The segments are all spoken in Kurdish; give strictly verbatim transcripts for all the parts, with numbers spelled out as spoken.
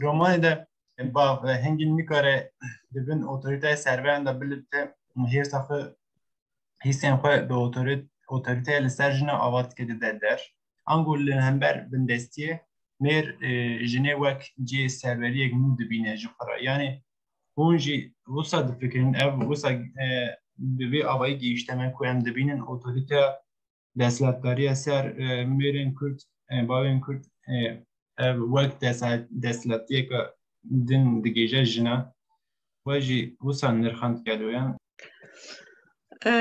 Romanê de bav hingî nikare di bin otorîteya serveyan de bilipte hêrsa xwe, hîsên xwe bi otorît-, otorîteya li ser jina ava dike dide der. Ango li hember bindestiyê mêr, e, jinê wek cihê serweriyek nû dibîne ji xwe re. Yanî hûn jî wisa difikirin, ev wisa, e, bi vê avayî gihîşte me ku em dibînin otorîteya desthilatdariya ser, e, mêrên Kurd, e, bavên Kurd, e, ev wek desa-, desthilatiyeke din digihîje jinan. We jî wisa nirxand kediyan. E,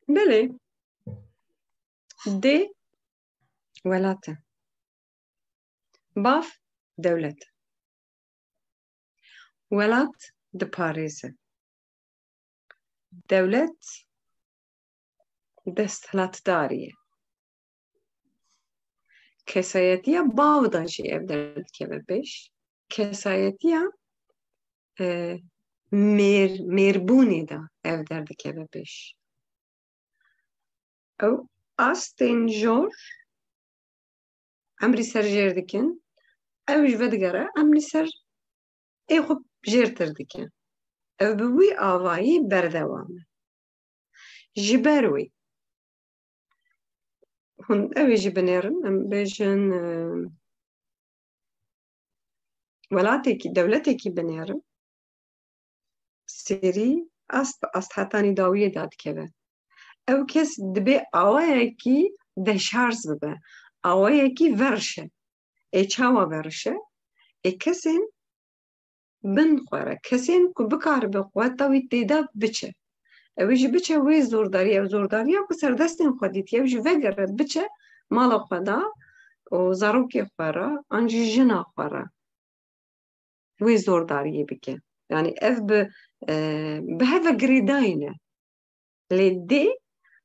belê. Dê welat e. Bav dewlet e. Welat diparêze. Dewlet desthilatdarî ye. Kesayetiya bav de jî ev derdikeve pêş. Kesayetiya, e, mêr-, mêrbûnê de ev derdikeve pêş. Ew astên jor em rî ser jêr dikin, ew ji vedigere, em rî ser ê xwe jêrtir dikin. Ew bi wî avayî berdewam e. Ji ber wî, hûn ew ê jî binêrin, em bêjin, e, welatekî, dewletekî binêrin, serî ast bi ast hetanî dawiyê dadikeve. Ew kes dibê awayekî deşarz bibe, awayekî verişe. Ê çawa verişe? Ê kesên bin xwe re, kesên ku bikaribe quweta wî têda biçe. Ew ê jî biçe wê zordarî, ew zordariya ku ser destên xwe dîtiye, ew jî vegere biçe mala xwe de û zarokê xwe re, an jî jina xwe re wê zordariyê bike. Yanî ev bi, e, bi hev ve girêdayî ne. Lê dê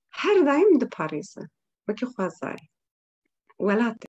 her daîm diparêze. Wekî xwezayê. Welatê.